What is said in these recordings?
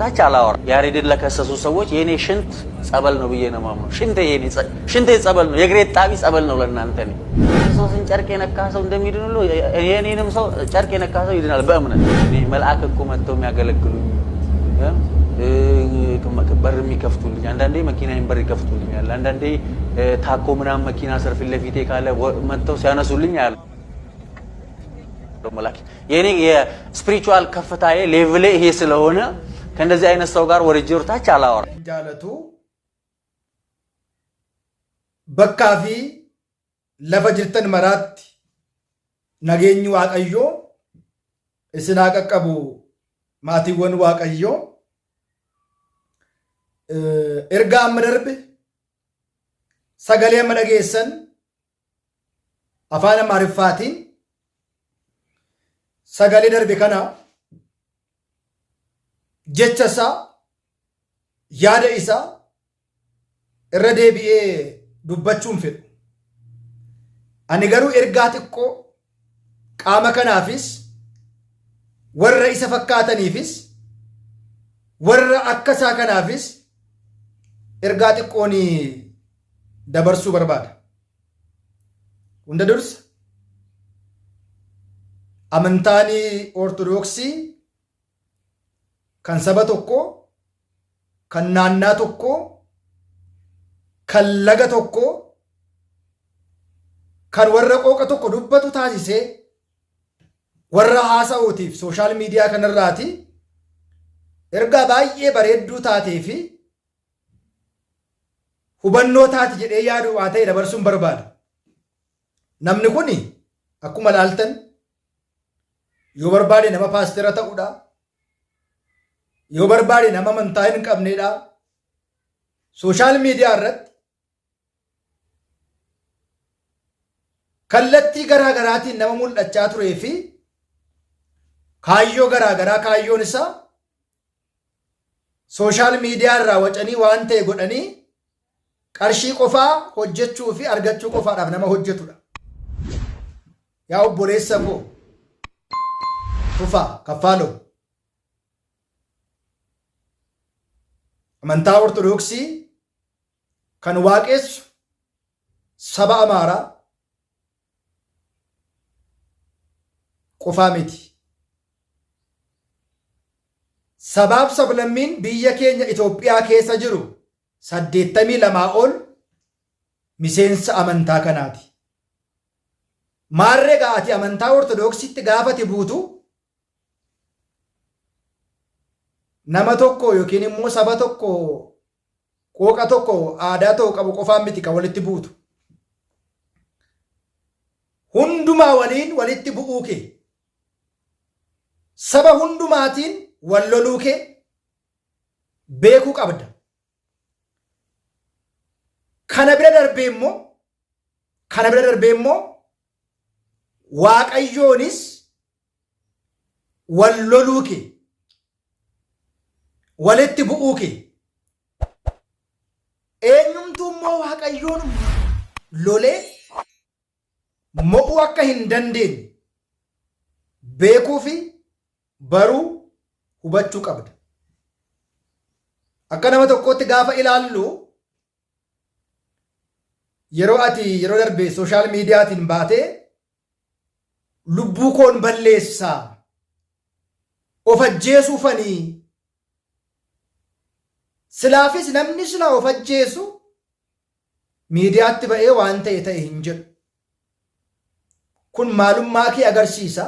ታች አላወራም። ያሬድን ለከሰሱ ሰዎች የኔ ሽንት ጸበል ነው ብዬ ነው የማምነው። ሽንቴ የኔ ሽንቴ ጸበል ነው፣ የእግሬ ጣቢ ጸበል ነው ለእናንተ። እኔ ክርስቶስን ጨርቅ የነካ ሰው እንደሚድን ሁሉ የኔንም ሰው ጨርቅ የነካ ሰው ይድናል በእምነት። እኔ መልአክ እኮ መጥተው የሚያገለግሉኝ በር የሚከፍቱልኝ፣ አንዳንዴ መኪናዬን በር ይከፍቱልኛል፣ አንዳንዴ ታኮ ምናምን መኪና ስር ፊት ለፊቴ ካለ መጥተው ሲያነሱልኝ ያለ መልአክ። የኔ የ spiritual ከፍታዬ level ኤ ይሄ ስለሆነ ከእንደዚህ አይነት ሰው ጋር ወርጄ ወርታች አላወራም። Jaalatu bakkaa fi lafa jirtan maraatti nageenyi Waaqayyoo isin haa qaqqabu. Maatiiwwan Waaqayyoo, ergaa amma darbe, sagalee amma dhageessan afaan Amaariffaatiin sagalee darbe kana jecha isaa, yaada isaa irra deebi'ee dubbachuun fedhu. Ani garuu ergaa xiqqoo qaama kanaafis, warra isa fakkaataniifis, warra akka isaa kanaafis ergaa xiqqoon dabarsuu barbaada. Hunda dursa amantaan Ortodoksii kan saba tokkoo, kan naannaa tokkoo, kan laga tokkoo, kan warra qooqa tokko dubbatu taasisee warra haasa'uutiif social media kanarraati ergaa baay'ee bareedduu taatee fi hubannoo taati jedhee yaadu waa ta'e dabarsuun barbaada. Namni kun akkuma laaltan yoo barbaade nama paastera ta'uudha. Yoo barbaade nama amantaa hin qabneedha. Social media irratti kallattii garaa garaatiin nama mul'achaa turee fi kaayyoo garaa garaa, kaayyoon isaa social media irraa wacanii waan ta'e godhanii qarshii qofaa hojjechuu fi argachuu qofaadhaaf nama hojjetudha. Yaa obboleessa koo Tufaa Kaffaaloo, amantaa Ortodoksii kan waaqessu saba Amaaraa qofaa miti. Sabaaf sablammiin biyya keenya Itoophiyaa keessa jiru 82 ol miseensa amantaa kanaati. Maarree egaa ati amantaa Ortodoksiitti gaafa ati buutu nama tokko yookiin immoo saba tokko, qooqa tokko, aadaa tokko qabu qofaan miti kan walitti buutu. Hundumaa waliin walitti bu'uu kee, saba hundumaatiin wal loluu kee beekuu qabda. Kana bira darbee immoo kana bira darbee immoo Waaqayyoonis wal loluu kee, walitti bu'uu kee, eenyumtuu immoo Waaqayyoon lolee mo'uu akka hin dandeenye beekuu fi baruu hubachuu qabda. Akka nama tokkootti gaafa ilaallu, yeroo ati yeroo darbe sooshaal miidiyaatiin baatee lubbuu koon balleessaa, of ajjeesuufanii, silaafis namni silaa of ajjeesu miidiyaatti ba'ee waan ta'e ta'e hin jedhu. Kun maalummaa kee agarsiisa.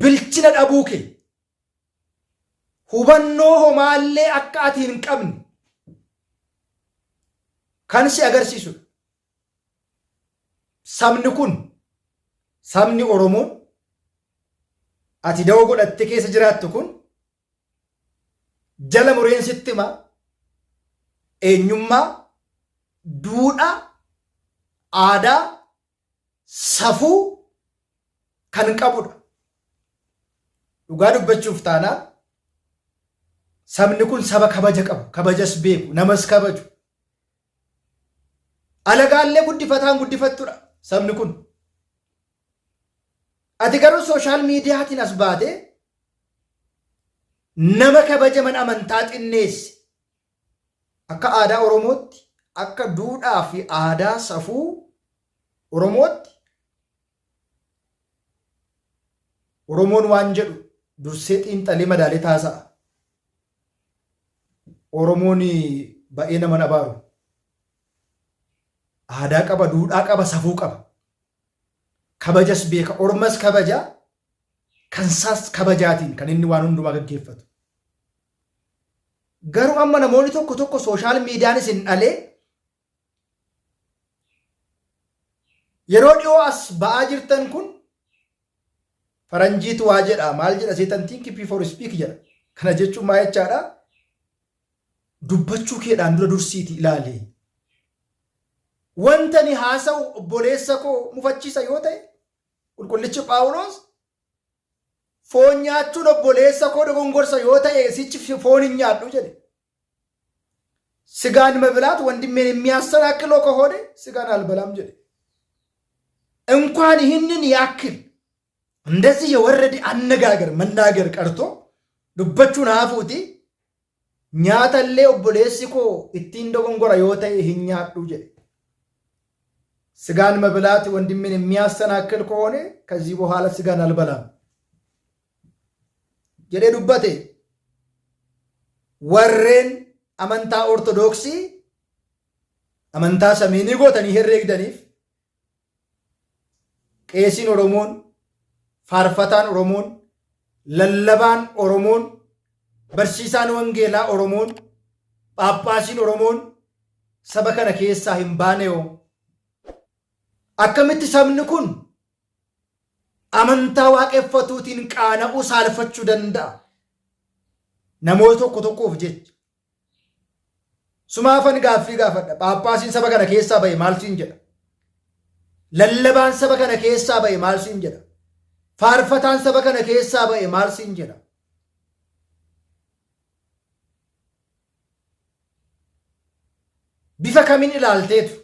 Bilchina dhabuu kee, hubannoo homaallee akka ati hin qabne kan si agarsiisudha. Sabni kun, sabni Oromoon ati da'oo godhattee keessa jiraattu kun, jala mureen sitti hima, eenyummaa, duudhaa, aadaa, safuu kan qabudha. Dhugaa dubbachuuf taanaan sabni kun saba kabaja qabu, kabajas beeku, namas kabaju. Alagaallee guddifataan guddifattudha sabni kun. Ati garuu sooshaal miidiyaatiin as baatee Nama kabaja mana amantaa xinneesse. Akka aadaa Oromootti, akka duudhaa fi aadaa safuu Oromootti, Oromoon waan jedhu dursee xiinxalee madaalee taasa'a. Oromoon ba'ee nama hin abaaru. Aadaa qaba, duudhaa qaba, safuu qaba. Kabajas beeka, ormas kabaja, kansaas kabajaatiin kan inni waan hundumaa gaggeeffatu. Garuu amma namoonni tokko tokko sooshaal miidiyaan isin dhalee yeroo dhiyoo as ba'aa jirtan kun, faranjiitu waa jedha, maal jedha seetan, "Think before speak" jedha. Kana jechuun maal jechaadha? Dubbachuu keedhaan dura dursiiti ilaali. Wanta ni haasa'u obboleessa koo mufachiisa yoo ta'e, qulqullichi Phaawulos foon nyaachuun obboleessa koo dogongorsa yoo ta'e, sichi foon hin nyaadhu jedhe. ስጋን መብላት ወንድሜን የሚያሰናክለው ከሆነ ስጋን አልበላም jedhe። እንኳን ይህንን ያክል እንደዚህ የወረደ አነጋገር መናገር ቀርቶ dubbachuun hafuuti, nyaatallee obboleessi koo ittiin dogongora yoo ta'e hin nyaadhu jedhe። ስጋን መብላት ወንድሜን የሚያሰናክል ከሆነ ከዚህ በኋላ ስጋን አልበላም jedhee dubbate። Warreen amantaa Ortodoksii amantaa samiinii gootanii herreegdaniif, qeesiin Oromoon, faarfataan Oromoon, lallabaan Oromoon, barsiisaan wangeelaa Oromoon, Phaaphaasiin Oromoon saba kana keessaa hin baane yoo, akkamitti sabni kun amantaa waaqeffatuutiin qaana'uu, saalfachuu danda'a? Namoota tokko tokkoof jecha. Sumaafan gaaffii gaafadha. Phaaphaasiin saba kana keessaa ba'e maal siin jedha? Lallabaan saba kana keessaa ba'e maal siin jedha? Faarfataan saba kana keessaa ba'e maal siin jedha? Bifa kamiin ilaalteetu?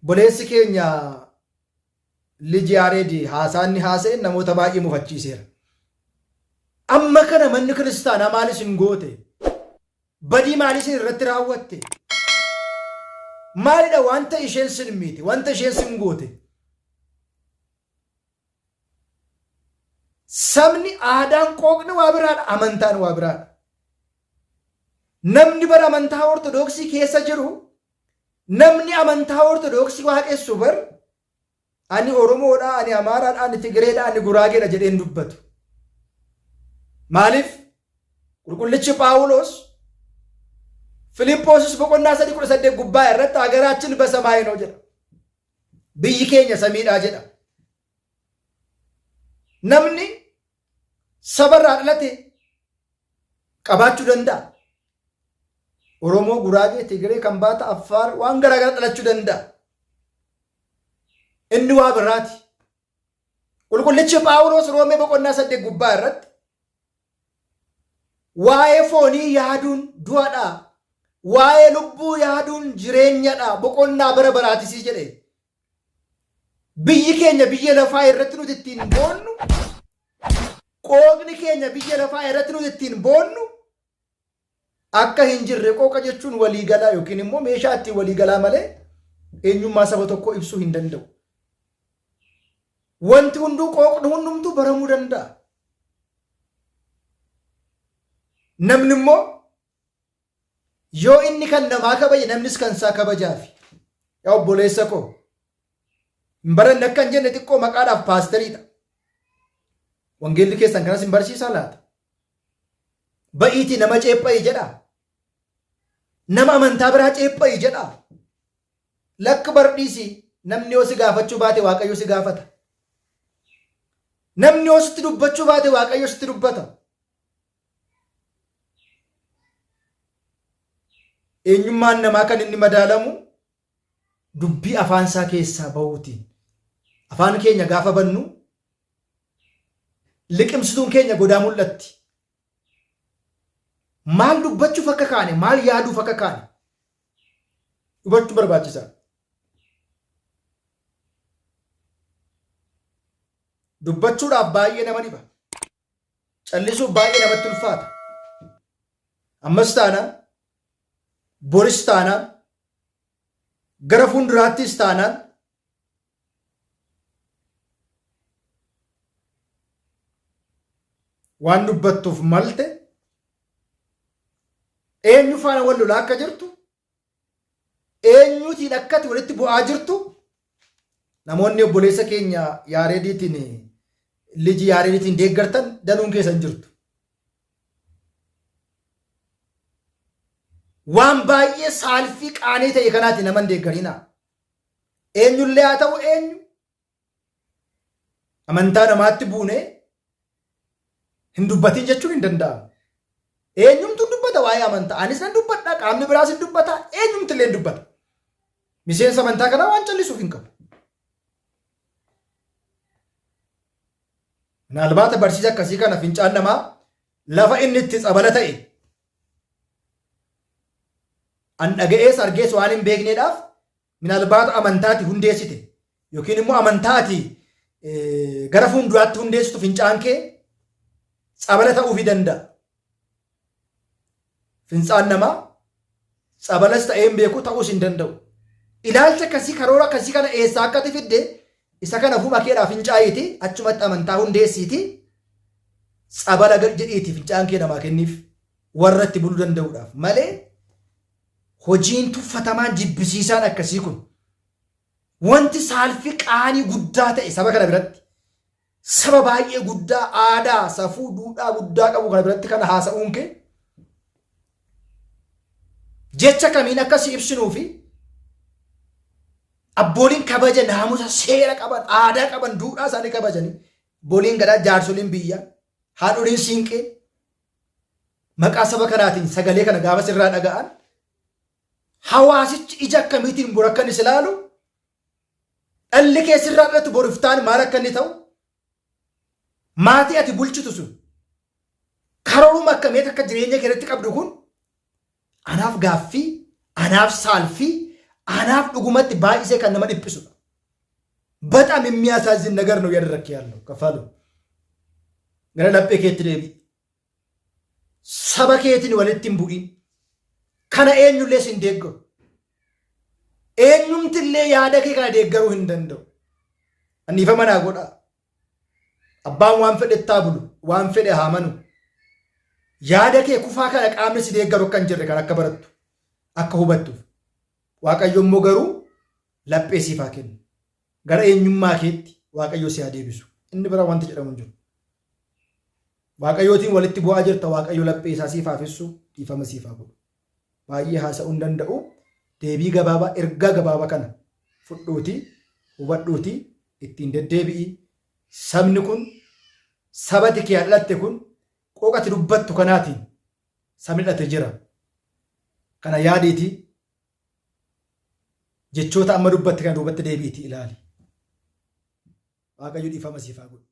Obboleessi keenya Liji Yaareed haasaa inni haasa'e namoota baay'ee mufachiiseera. Amma kana manni kiristaanaa maal isin goote? Badii maal isin irratti raawwatte? Maalidha wanta isheen sin miite? Wanta isheen sin goote? Sabni, aadaan, qooqni waa biraadha, amantaan waa biraadha. Namni bara amantaa Ortodoksii keessa jiru, namni amantaa Ortodoksii waaqessu bar ani Oromoodha, ani Amaaraadha, ani Tigireedha, ani Guraageedha jedheen dubbatu. Maaliif? Qulqullichi Phaawulos Filiphoosis boqonnaa 3:18 gubbaa irratti "ሀገራችን በሰማይ ነው" jedha. Biyyi keenya samiidhaa jedha. Namni sabarraa dhalate qabaachuu danda'a. Oromoo, Guraagee, Tigiree, Kambaata, Affaar, waan garaagaraa dhalachuu danda'a. Inni waa biraati. Qulqullichi Phaawulos Roomee boqonnaa 8 gubbaa irratti waa'ee foonii yaaduun du'adha. Waa'ee lubbuu yaaduun jireenyadha. Boqonnaa bara baraatisii jedhe. Biyyi keenya biyya lafaa irratti nuti ittiin boonnu, qooqni keenya biyya lafaa irratti nuti ittiin boonnu akka hin jirre. Qooqa jechuun waliigalaa yookiin immoo meeshaa ittiin waliigalaa malee eenyummaa saba tokkoo ibsuu hin danda'u. Wanti hunduu, qooqni hundumtuu baramuu danda'a. Namni immoo yoo inni kan namaa kabaje, namnis kan isaa kabajaafi. Yaa obboleessa koo, hin baranne akka hin jenne, xiqqoo maqaadhaaf paasteriidha. Wangeelli keessan kanas hin barsiisaa laata? Ba'iitii nama ceepha'i jedhaa. Nama amantaa biraa ceepha'i jedhaa. Lakki, bardhiisi, namni yoo si gaafachuu baate, Waaqayyo si gaafata. Namni yoo sitti dubbachuu baate, Waaqayyo sitti dubbata. Eenyummaan namaa kan inni madaalamu dubbii afaan isaa keessaa bahuutiin. Afaan keenya gaafa bannu liqimsituun keenya godaa mul'atti. Maal dubbachuuf akka kaane, maal yaaduuf akka kaane hubachuu barbaachisaa. Dubbachuudhaaf baay'ee nama dhiba. Callisuuf baay'ee namatti ulfaata. Ammas taanaan, boris taanaan, gara fuulduraattis taanaan waan dubbattuuf malte eenyu faana wal lolaa akka jirtu eenyuutiin akkati walitti bu'aa jirtu namoonni obboleessa keenya yaareediitiin liji yaareediitiin deeggartan danuun keessan jirtu. Waan baay'ee saalfii qaanii ta'e kanaati nama hin deeggarinaa. Eenyullee haa ta'u eenyu amantaa namaatti buunee hin dubbatin jechuun hin danda'amu. Eenyumtu dubbata waa'ee amantaa. Anis nan dubbadha, qaamni biraas hin dubbata, eenyumti illee hin dubbata. Miseensa amantaa kanaa waan callisuuf hin qabu. Minaalbaata barsiisa akkasii kana fincaan namaa lafa inni itti tsabala ta'e an dhaga'ees argees waan hin beekneedhaaf minaalbaata amantaati hundeessite yookiin immoo amantaati gara fuulduraatti hundeessitu fincaan kee tsabala ta'uufii danda'a. Fincaan namaa tsabalas ta'ee hin beeku ta'uus hin danda'u. Ilaalcha akkasii karoora akkasii kana eessaa akka ati fidde isa kana ofuma keedhaa fincaa'iiti achumatti amantaa hundeessiiti tsabala jedhiiti fincaan kee namaa kenniif warra itti buluu danda'uudhaaf malee hojiin tuffatamaan jibbisiisaan akkasii kun wanti saalfi qaanii guddaa ta'e saba kana biratti saba baay'ee guddaa aadaa safuu duudhaa guddaa qabu kana biratti kana haasa'uun kee jecha kamiin akka si ibsinuu fi abbooliin kabaja naamusa seera qaban aadaa qaban duudhaa isaanii kabajanii abbooliin gadaa jaarsoliin biyyaa haadholiin siinqee maqaa saba kanaatiin sagalee kana gaafa sirraa dhaga'an hawaasichi ija akkamiitiin bor akka inni si ilaalu dhalli kee sirraa dhalatu bor iftaan maal akka inni ta'u maatii ati bulchitu sun karooruma akkamii akka jireenya kee irratti qabdu kun anaaf gaaffii anaaf saalfii anaaf dhugumatti baay'isee kan nama dhiphisudha. በጣም የሚያሳዝን ነገር ነው እያደረግክ ያለው ከፋሉ። Gara laphee keetti deebi'i. Saba keetiin walitti hin bu'in. Kana eenyullee sin deeggaru. Eenyumtillee yaada kee kana deeggaruu hin danda'u. Anniifa manaa godhaa. Abbaan waan fedhe haa bulu, waan fedhe haa manu. Yaada kee kufaa kana qaamni si deeggaru akka hin jirre kan akka barattu, akka hubattuuf. Waaqayyo immoo garuu laphee siif haa kennu. Gara eenyummaa keetti Waaqayyo si haa deebisu. Inni biraa wanti jedhamu hin jiru. Waaqayyootiin walitti bu'aa jirta Waaqayyo laphee isaa siif haa fissu, dhiifama siif haa godhu. Baay'ee haasa'uu hin danda'u. Deebii gabaabaa, ergaa gabaabaa kana fudhuuti, hubadhuuti, ittiin deddeebi'i. Sabni kun, sabati kee dhalatte kun, qooqati dubbattu kanaatiin sabni dhalate jira. Kana yaadiiti jechoota amma dubbatte kana duubatti deebi'iiti ilaali. Waaqayyo dhiifama siif haa godhu.